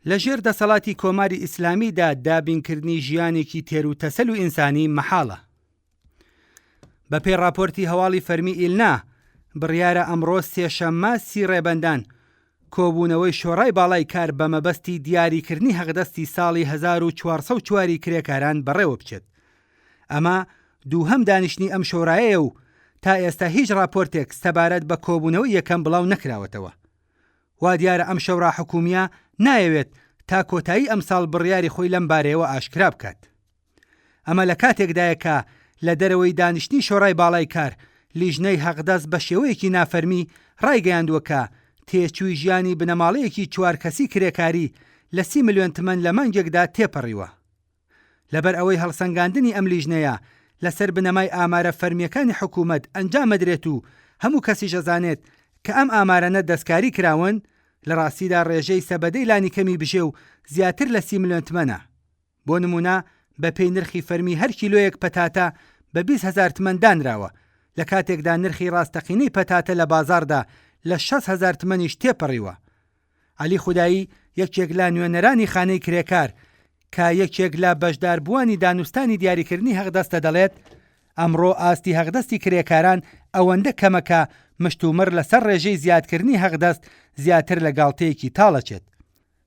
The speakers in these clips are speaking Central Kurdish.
لە ژێر دەسەڵاتی کۆماری ئیسلامیدا دابینکردنی ژیانێکی تێروتەسەل و ئینسانی مەحاڵە. بەپێی ڕاپۆرتی هەواڵی فەرمی ئیلنا، بڕیارە ئەمڕۆ سێشەممە سی ڕێبەندان کۆبوونەوەی شۆڕای باڵای کار بە مەبەستی دیاریکردنی حەقدەستی ساڵی 1404 ی کرێکاران بەڕێوە بچێت. ئەمە دووهەم دانیشتنی ئەم شۆرایەیە و تا ئێستا هیچ ڕاپۆرتێک سەبارەت بە کۆبوونەوەی یەکەم بڵاو نەکراوەتەوە. وا دیارە ئەم شەورا حکوومییە نایەوێت تا کۆتایی ئەمساڵ بڕیاری خۆی لەم بارەیەوە ئاشکرا بکات. ئەمە لە کاتێکدایە کە لە دەرەوەی دانیشتنی شۆرای باڵای کار، لیژنەی هەقدەست بە شێوەیەکی نافەرمی ڕایگەیاندووە کە تێچووی ژیانی بنەماڵەیەکی چوار کەسی کرێکاری لە سی ملیۆن تمەن لە مانگێکدا تێپەڕیوە. لەبەر ئەوەی هەڵسەنگاندنی ئەم لیژنەیە لەسەر بنەمای ئامارە فەرمییەکانی حکوومەت ئەنجامەدرێت و هەموو کەسیش ئەزانێت کە ئەم ئامارانە دەستکاری کراون، لە ڕاستیدا ڕێژەی سەبەدەی لانیکەمی بژێو زیاتر لە سی ملیۆن تمەنە. بۆ نموونە بەپێی نرخی فەرمی هەر کیلۆیەک پەتاتە بە 20 هەزار تمەن دانراوە، لە کاتێکدا نرخی ڕاستەقینەی پەتاتە لە بازاڕدا لە 60 هەزار تمەنیش تێپەڕیوە. عەلی خودایی یەکێک لە نوێنەرانی خانەی کرێکار کە یەکێک لە بەشداربووانی دانوستانی دیاریکردنی هەقدەستە دەڵێت، ئەمڕۆ ئاستی هەقدەستی کرێکاران ئەوەندە کەمە کە مشتومڕ لەسەر ڕێژەی زیادکردنی هەقدەست زیاتر لە گاڵتەیەکی تاڵ ئەچێت.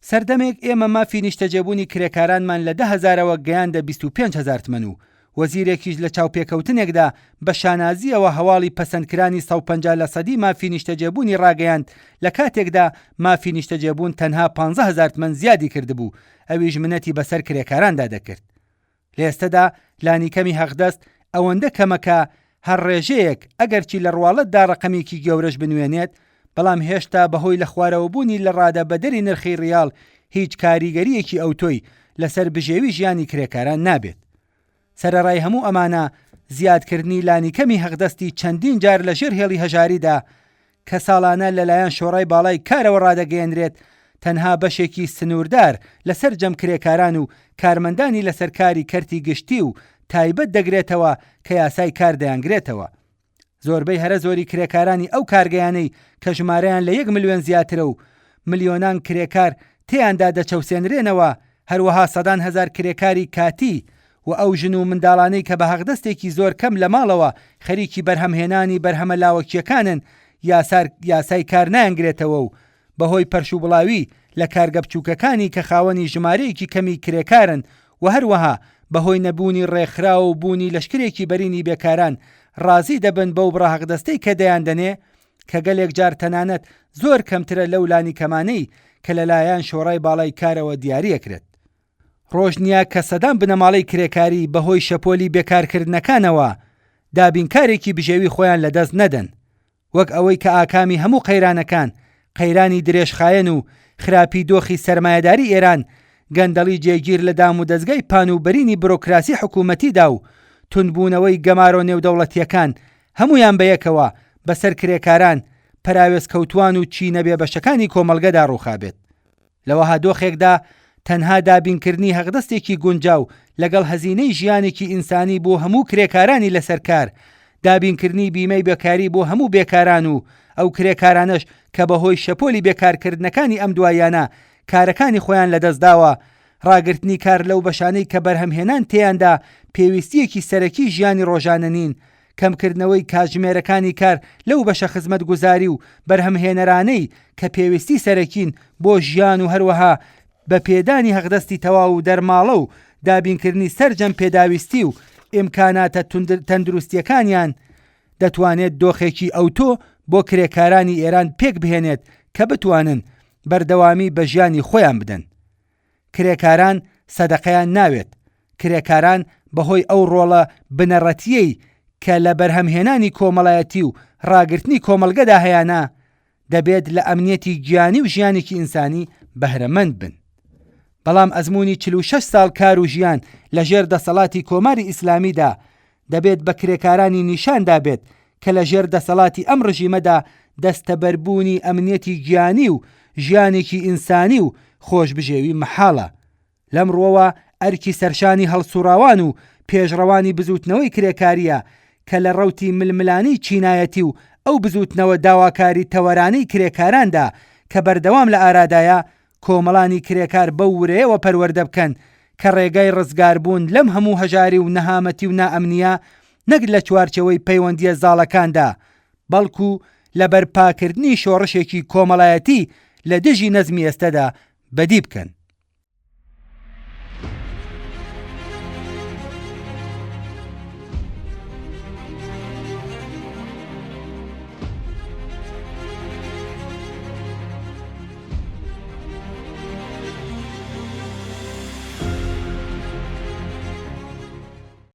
سەردەمێک ئێمە مافی نیشتەجێبوونی کرێکارانمان لە دە هەزارەوە گەیاندە 25 هەزار تمەن و وەزیرێکیش لە چاوپێکەوتنێکدا بە شانازییەوە هەواڵی پەسەندکرانی 150 لەسەدی مافی نیشتەجێبوونی ڕاگەیاند لە کاتێکدا مافی نیشتەجێبوون تەنها 15 هەزار تمەن زیادی کردبوو ئەویش منەتی بەسەر کرێکاراندا دەکرد. لە ئێستەدا لانیکەمی هەقدەست ئەوەندە کەمە کە هەر ڕێژەیەک ئەگەرچی لە ڕواڵەتدا ڕەقەمێکی گەورەش بنوێنێت، بەڵام هێشتا بەهۆی لەخوارەوەبوونی لەڕادەبەدەری نرخی ڕیاڵ هیچ کاریگەرییەکی ئەوتۆی لەسەر بژێوی ژیانی کرێکاران نابێت. سەرەڕای هەموو ئەمانە زیادکردنی لانیکەمی هەقدەستی چەندین جار لەژێر هێڵی هەژاریدا کە ساڵانە لەلایەن شۆڕای باڵای کارەوە ڕادەگەیەنرێت، تەنها بەشێکی سنووردار لە سەرجەم کرێکاران و کارمەندانی لەسەر کاری کەرتی گشتی و تایبەت دەگرێتەوە کە یاسای کار دەیانگرێتەوە. زۆربەی هەرە زۆری کرێکارانی ئەو کارگەیانەی کە ژمارەیان لە یەک ملیۆن زیاترە و ملیۆنان کرێکار تێیاندا دەچەوسێنرێنەوە، هەروەها سەدان هەزار کرێکاری کاتی و ئەو ژن و منداڵانەی کە بە هەقدەستێکی زۆر کەم لە ماڵەوە خەریکی بەرهەمهێنانی بەرهەمە لاوەکییەکانن یاسای کار نایانگرێتەوە و بەهۆی پەرشوبڵاوی لە کارگە بچووکەکانی کە خاوەنی ژمارەیەکی کەمی کرێکارن و هەروەها بەهۆی نەبوونی ڕێکخراو و بوونی لەشکرێکی بەرینی بێکاران ڕازی دەبن بەو بڕە هەقدەستەی کە دەیاندەنێ کە گەلێک جار تەنانەت زۆر کەمترە لەو لانیکەمانەی کە لەلایەن شۆڕای باڵای کارەوە دیاریەکرێت. ڕۆژ نییە کە سەدان بنەماڵەی کرێکاری بەهۆی شەپۆلی بێکارکردنەکانەوە دابینکارێکی بژێوی خۆیان لەدەست نەدەن. وەک ئەوەی کە ئاکامی هەموو قەیرانەکان، قەیرانی درێژخایەن و خراپی دۆخی سەرمایەداری ئێران، گەندەڵی جێگیر لە دامودەزگای پان و بەرینی برۆکراسی حکوومەتیدا و توندبوونەوەی گەمارۆ نێودەوڵەتییەکان هەموویان بەیەکەوە بەسەر کرێکاران، پەراوێزکەوتووان و چینە بێبەشەکانی کۆمەڵگەدا ڕووخابێت. لە وەها دۆخێکدا تەنها دابینکردنی هەقدەستێکی گونجاو لەگەڵ هەزینەی ژیانێکی ئینسانی بۆ هەموو کرێکارانی لەسەر کار، دابینکردنی بیمەی بێکاری بۆ هەموو بێکاران و ئەو کرێکارانەش کە بەهۆی شەپۆلی بێکارکردنەکانی ئەم دواییانە کارەکانی خۆیان لەدەستداوە، ڕاگرتنی کار لەو بەشانەی کە بەرهەمهێنان تێیاندا پێویستییەکی سەرەکی ژیانی ڕۆژانە نین، کەمکردنەوەی کاتژمێرەکانی کار لەو بەشە خزمەتگوزاری و بەرهەمهێنەرانەی کە پێویستی سەرەکین بۆ ژیان و هەروەها بە پێدانی هەقدەستی تەواو و دەرماڵە و دابینکردنی سەرجەم پێداویستی و ئیمکاناتە تەندروستییەکانیان دەتوانێت دۆخێکی ئەوتۆ بۆ کرێکارانی ئێران پێکبهێنێت کە بتوانن بەردەوامی بە ژیانی خۆیان بدەن. کرێکاران سەدەقەیان ناوێت، کرێکاران بەهۆی ئەو ڕۆڵە بنەڕەتییەی کە لە بەرهەمهێنانی کۆمەڵایەتی و ڕاگرتنی کۆمەڵگەدا هەیانە، دەبێت لە ئەمنیەتی گیانی و ژیانێکی ئینسانی بەهرەمەند بن. بەڵام ئەزموونی 46 ساڵ کار و ژیان لە ژێر دەسەڵاتی کۆماری ئیسلامیدا دەبێت بە کرێکارانی نیشان دابێت کە لە ژێر دەسەڵاتی ئەم ڕژیمەدا دەستەبەربوونی ئەمنیەتی گیانی و ژیانێکی ئینسانی و خۆشبژێوی مەحاڵە. لەم ڕووەوە ئەرکی سەرشانی هەڵسوڕاوان و پێشڕەوانی بزووتنەوەی کرێکارییە کە لە ڕەوتی ململانێی چینایەتی و ئەو بزووتنەوە داواکاری تەوەرانەی کرێکاراندا کە بەردەوام لە ئارادایە، کۆمەڵانی کرێکار بەو ورەیەوە پەروەردە بکەن کە ڕێگای ڕزگاربوون لەم هەموو هەژاری و نەهامەتی و نائەمنییە نەک لە چوارچێوەی پەیوەندییە زاڵەکاندا بەڵکو لە بەرپاکردنی شۆڕشێکی کۆمەڵایەتی لە دژی نەزمی ئێستەدا بەدی بکەن.